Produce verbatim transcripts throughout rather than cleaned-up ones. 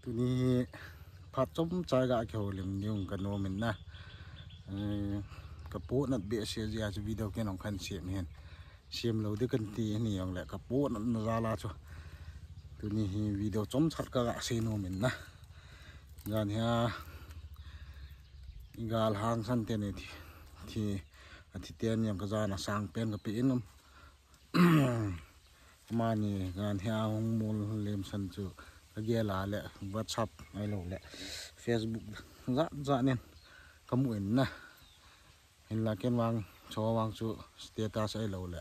Tuni hi phat chomcha ga kihoulim ding kanom in na. Eh, kapohnat behseh jeh a chu video kei nong kan sem hin. Sem lou ding kan ti hi ni jongle kapohnatna jal a chu. Tuni hi video chomcha ka ga sei nom in na. Jan hia gal hangsan teni thi, thi, athi teni jong ka jan a sang pen kape in um. Amani jan hia hung mol lemsan chu kagel a le WhatsApp ahilou le Facebook jat jat nin kamu in na. Hinla ken vang, cho vang chu status ahilou le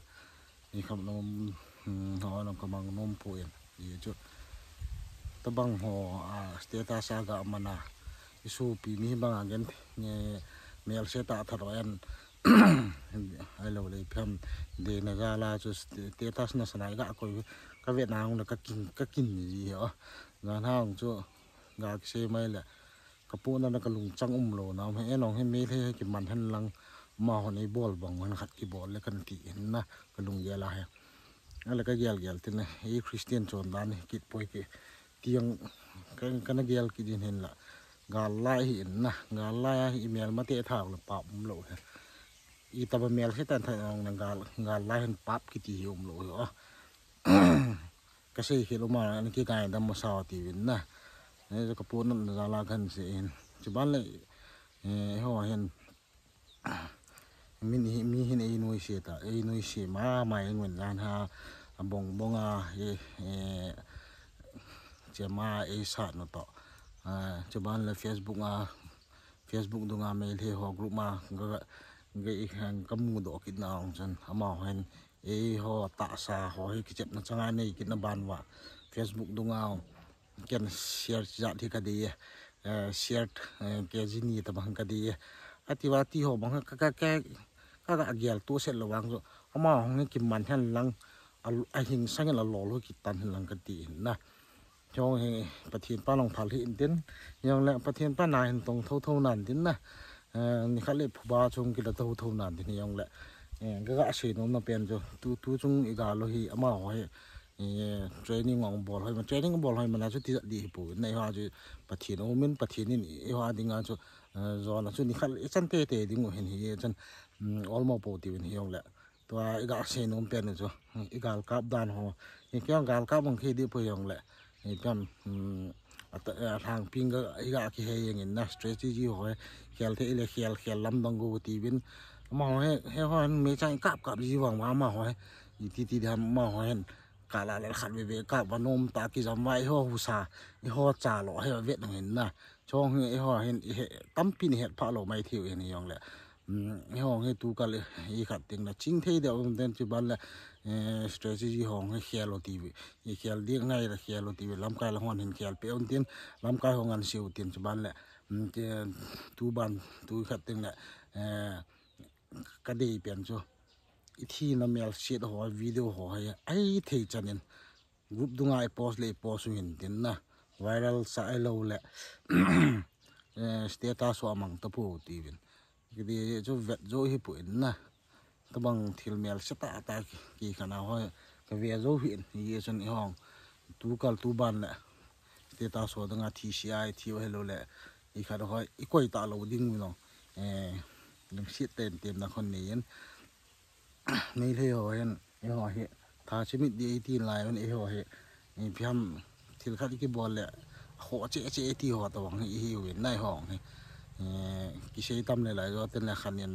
ikham nom, hmm, ho nom kamang nom poi. Hichu tabang ho, a, status a ga man a, isopi mi bang a gen, nge melse tah tha lou en, ahilou le ipi ham deina jal a chu status nasan a iga koi, kavet na hung le kakin, kakin ji ho. Jan hang chu ga kisei mai le kapohnat na kalungchang umlou na um hi, enong hi Meitei hi kiman hen lang, amahon eibol bang hen khat kibol le kan ti hin na kalunggel a hi. Ahile kagel gel tin na, ei Christian chondan hi kit poi kiti jong ka, kana gel kit in hinla. Gal lai hi in na, gal lai a hi imelmate thao le pap umlou hi. Itobang melse tah tha jong na gal, gal lai hin pap kiti hi umlou hi o. Kasei khel um a, ana kingaidam masa uvin na. Hichu kapohnatna jal a kan sei in. Chuban le, eh, eiho hin, mi hin, mi hin einoise ta, einoise mama, eingun jan ha, abong bong a, e, e, chema eisat nu toh. A, chuban le Facebook a, Facebook dunga Meitei ho group a ga, ga, ga i khen kamudoh kit na jong chun, amaho hin eiho tahsa ho hi kichepna chang a nei kit na ban uva Facebook dunga ken share jat hi kadei e, eh, share, eh, kg ni tabang kadei e. Ati uva ti ho bang ka, ka, ka, ka, ka gel toh set lou vang chu, amaho hi kiman hen lang, a, ahing sangin alol ho kitan hen lang kati in na. Jong hi Pathen pa long phal hih in tin, jong le Pathen pa na hin tong tho tho nan tin na. Eh, nikhat le phuba chung kila tho tho nan tin jong le. Eh, ka, ka sei nom na pen chu, tu, tu chung igal u hi amaho hi, eh, training ong bol hoi ma, training bol hoi ma na chu tijat di hi poi, na eiho a chu Pathen aumin, Pathen in eiho a dinga chu, eh, jona chu nikhat le ichan tete ding u hin hi, chan, mm, olmo pou tivin hi jong le. Tua iga sei nom pen u chu, igal kap dan ho. Hi kei jong gal kap bang kei di poi jong le. Hi pen, um, ata, eh, alhangpi in ga, iga kihei jeng in na strategy ho hi. Khel thei le khel, khel lam dong go tivin. Amaho hi, hi ho hin meichang kap kap ji vang ma amaho hi. Iti ti di ham amaho hin. Kala le khat veve kap va nom ta kijam va eiho husa, eiho cha lo hi vet nung hin na. Chong hi eiho hin, i he, tampi ni het pha lo mai thiu hin jong le. Um, eiho hi tu kal i khat ting na ching thei deu um ten chuban le, eh, strategy ho hi khel u tivi. I khel ding ngai le khel u tivi. Lamkai la hon hin khel pe un tin, lamkai ho ngan siu tin chuban le. Um, te, tu ban, tu khat ting le, eh, kadei pen chu. Ithina melse ho, video ho hi, ai thei chan in. Group dunga i post le i post u hin tin na. Viral sa ahilou le. Eh, status u amang tapou tivin. Kiti chu vet jou hi poi na. Tabang thil melse tah tah ki, kikhen a ho hi kave jou hih in, hijeh chun eihon tu kal tu ban le status ho dang a thi sia i thi u ahilou le, ikhat ho i koi talou ding u no. Eh, lungset tah in temna khon nei in. Meitei ho hin, eiho hi, tha chimit di eitin lai un eiho hi, ipi ham thil khat kibol le, ho che che ti ho tabang hi, ihiuvin na eiho hi. Eh, kisei tam le lai jo ten le khan in,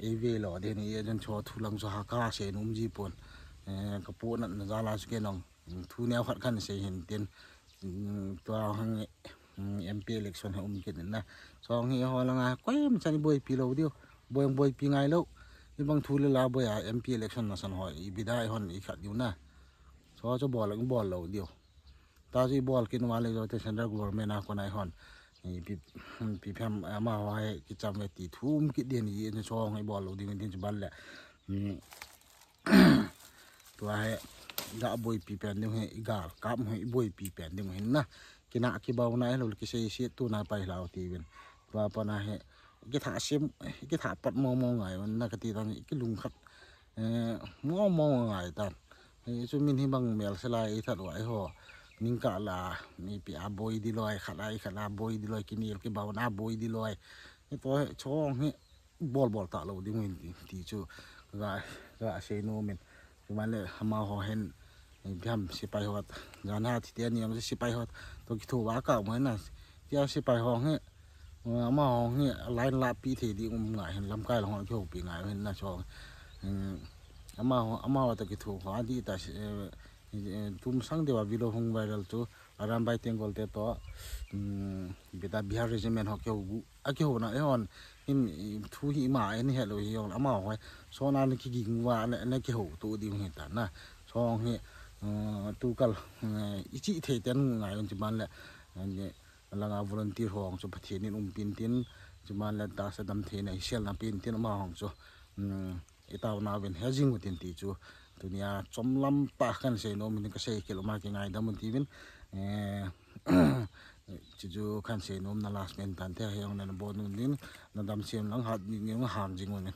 eive lo, den i jen cho thu lang cho ha ka sei nom ji pon. Eh, kapohnatna jal a chu kei nong, thu neo khat khan sei hin tin, mm, tua hang, mm, M P election hi um kit in na. Chong hi ho langa, koima chan i boipi lou diu. Boi ang boipi ngai lou. Ibang thu le la boi a M P election nasan ho, ipi da eihon i khat diu na. Cho cho bol ang bol lou diu. Ta chu i bol kit uva le jo te central government a kona eihon. Ipi, ipi phem amaho hi kicham ve ti thu um kit din i, chong i bol lou ding din chuban le. Mm. Tua hi, ga boipi pen ding hi, igal kap hi, i boipi pen ding hin na. Kina kibau na, ahilou le kisei se tu na pai lou tivin. Tua pa na hi, kitha sim, kitha pat mo mo ngai, na kati tan, kilung khat, eh, mo mo ngai tan. Hi chu min hi bang melse lai i that uva eiho. ningkah la, mipi a boi diloi, khat a khat a boi diloi, kinel kibauna boi diloi. Hitoh hi chong hi bol bol talou ding uvin ti, ti chu ka, ka seinom in. Chuman le amaho hin, eh, biham sipai ho, jan a thi te ni ang sipai ho toh kitho va ka mo na. Tia sipai ho hi, eh, amaho hi line la pi thei ding um ngai hin lamkai lang ho kihoupi ngai hin na chong. Eh, amaho, amaho toh kitho ho a di ta, eh, eh, tum sang deuva video hung viral chu Arambai Tenggol te toh, um, beta Bihar Regiment ho kihou, akihouna, eihon, hin, i, thu hi ima, eini helou hi jong, amaho hi, sona na kiging uva, na, na kihou to ding hi ta na. Chong hi, uh, tukal, uh, ichi thei ten ngai un chuman le, uh, langa volunteer ho chu Pathen in umpi intin, chuman le tahsa damtheina iselna pe intin amaho chu, um, itaona uvin he jing utin ti chu, tunia chomlam tah kan seinom in ka sei khel uma kingaidam un ti uvin, eh, chu chu kan seinom na last pen tan te he jong na bon un din, na damsel lang hat ni, ni hang jing un.